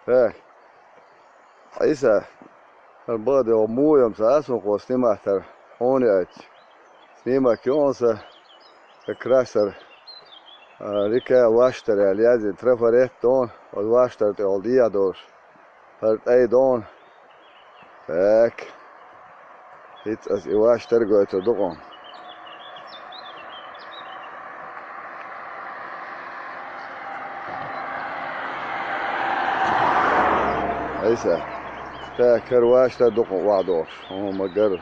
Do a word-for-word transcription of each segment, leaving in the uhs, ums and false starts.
Так. Ӏийса, хӀара бакъда йола муха йома ца асунхо снимать яр хьуна яц. Снимать йоӀан са, как раз хӀара, а, река Ваштар аьлла язйина трафарет дона, оцу Ваштар тӀехула дехьа долуш. ХӀара тӀай дона. Так. ХӀинца аса и Ваштар гойтур ду-кх хьуна. Ӏийса. Так, хӀара Ваштар ду-кх хьуна охьадогӀуш. Хьуна ма-гарра.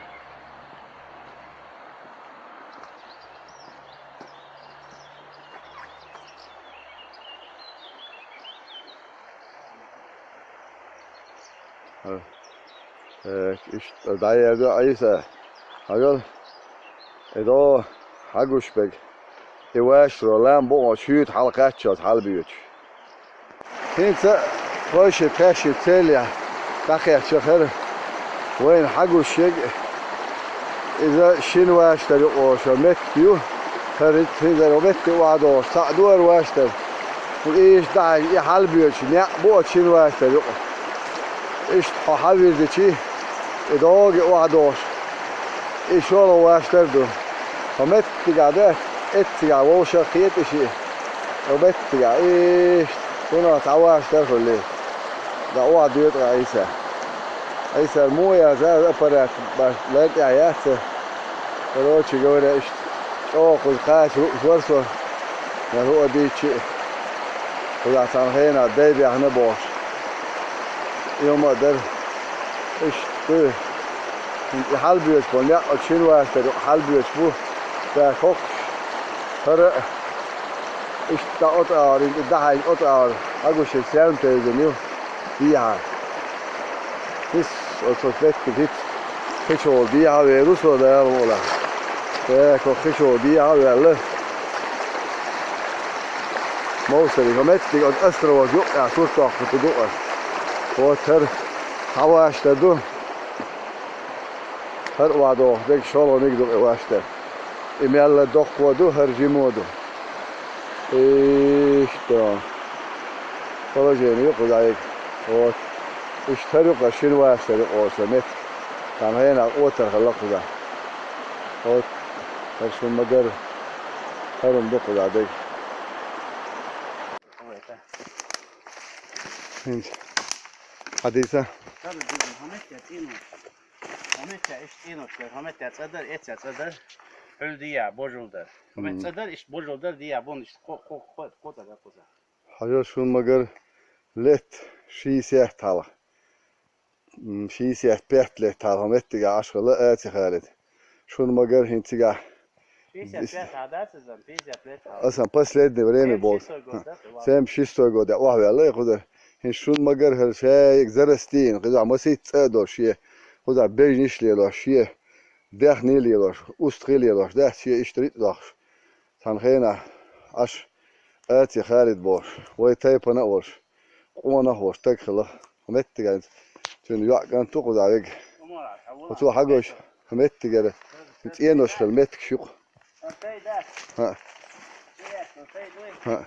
Э, иштта дӀаерзо Ӏийса. Хьажал, и догӀа хьагуш берг. И Ваштаро лам бу оцу шуьйта хьалакхаччалц хьалабоьдуш. ХӀинца вай ши тхаьш ши целлехь дӀакхаьчча хӀара вайна хьагуш ерг. Иза шина Ваштар юкъа олуш меттиг ю. ХӀара хӀинца хӀинца меттиг охьадогӀуш цхьаъ ду хӀара Ваштар. Иштта дӀахьаьжча, и хьалабоьдуш некъ бу оцу шина Ваштар юкъа. Иштта хьо хьавирзичи, и догӀа охьадогӀуш. И шолгӀа Ваштар ду. Хьо меттигахь дац, эццигахь вовшах кхета и шиъ. Хьо меттигахь, иштта, цунах цхьа Ваштар хуьлий. ДӀа охьадоьду Ӏийса. Ӏийса, муха яц, аса аппарат баш лар тӀехь яц. Короче говоря, иштта чӀогӀа кхуза кхача лууш вара со. Я хӀуъа дийччи а, кхузахь цхьана хенахь дай бехна бохуш. И хӀума а дара. Иштта ду. ХӀинца и хьалабоьдуш болу некъ оцу шина Ваштар юкъа хьалабоьдуш бу. Ша хӀокхуш. ХӀара а. Иштта дӀа оцу агӀор, и дӀахьаьжча оцу агӀор. Хьагуш ерг саьрма тевзина ю. Дехьа. ХӀинца оцу меттиг хӀинца кхечу дехьа а вер ву со, Дала мукъалахь. Э, кху кхечу дехьа а ваьлла. Мовсаре, хӀо меттиг оцу островах юкъехь сурт доккхур ду аса. Вот хӀара цхьа Ваштар ду. ХӀара охьадогӀуш дерг шолгӀаниг ду и Ваштар. И мелла доккхо ду, хӀара жимо ду. Иштта. Положение ю кхузахь ерг. Вот. Иштта хӀара ю-кх шина Ваштар юкъа олуш меттиг. Цхьана хенахь отар хилла кхузахь. Вот. ХӀара шуна ма-гарра. ХӀара хӀума ду кхузахь дерг. ХӀинца. Хьадийса? ХӀара ду, хӀун меттиг цӀийнаш? ХӀун меттиг иштта цӀийнаш дара? ХӀун меттиг цӀа дара, эццехь цӀа дара? Хьуьлла дехьа, божал дара. ХӀун меттиг цӀа дара, иштта божал дара, дехьа бу, иштта кхо-, кхо-, кхо-, кхо цӀа дара кхузахь. Хьажал, шуна ма-гарра, лет шийсет хьалха. М, шийсет пять лет хьалха меттигехь Ӏаш хилла Аци Халид. Шуна ма-гарра, хӀинца цигахь. Шийсет пять хьалха дац иза, пятьдесят лет хьалха. Аса последнее время боху. Семьдесят шестой год, да, ты? Семьдесят шестой год, охьаваьлла и кхузара. ХӀинца шуна ма-гарра, хӀара шайга зарастийна, кхузахь масийтта цӀа а долуш шен. Кхузахь бежнаш а лелош шен. Даьхний а лелош, устагӀий а лелош, дац шен иштта рицкъ доккхуш. Цхьана хенахь Ӏаш Аци Халид бохуш, вай тайпана а волуш, къонах а волуш стаг хилла. Меттиган цуьнан йоӀ кӀант ву кхузахь вега. Оцо хьагош меттигара цӀенош хилла меттигаш ю-кх. ХӀаъ. ХӀаъ.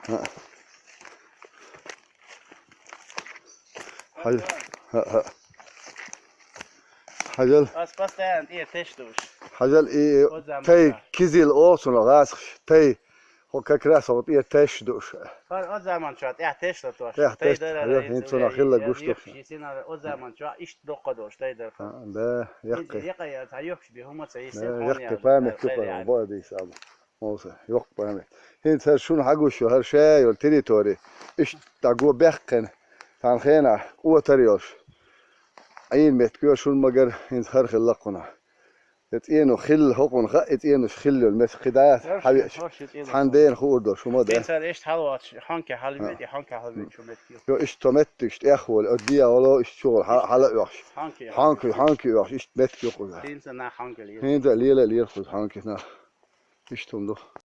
ХӀаъ. Хьажал. ХӀаъ, хӀаъ. Хьажал. Ас постоянно тӀера теш ду уьш. Хьажал и тай кизил оцунах гӀасахаш. Тай. Хьо как раз хьо тӀера теш ду уьш. ХӀара о заман чохь тӀехь теш ла тош. ТӀехь теш, хьажал, хӀинца цунах хилла гуш ду. Ши сина о заман чохь иштта доккха долуш тай дара. А, да, яккхий. Яккхий яра, цхьа юхкаш бен хӀума ца йисина. Да, яккхий память ю хьан, бо а дийса ам. Мовса, йоккха память. ХӀинца хӀара шуна хьагуш ю, хӀара ша йолу территори. Иштта дӀаго баьккхина. Цхьана хенахь къотар йолуш. Ӏийна меттиг ю шуна ма-гарра, хӀинца хӀара хилла кхунахь. И цӀенош хилла хӀокхунна хаьа, и цӀенош хилла йолу меттиг кхин дац, хьавеача. Цхьана дена хуур долуш хӀума дац. ХӀинца хӀара иштта хьалавоцуш, хьанке хьалавеача, хьанке хьалавеача хӀума меттиг ю. Йо, иштта со меттигаш тӀех волу, ат диа гӀоло иштта чу гӀолу хьала, хьала а оьхуш. Хьанке, хьанке, хьанке а оьхуш, иштта меттиг ю кхузахь. ХӀинца нах хьанке лела. ХӀинца лела а лела кхуза хьанке нах. Иштта хӀума ду.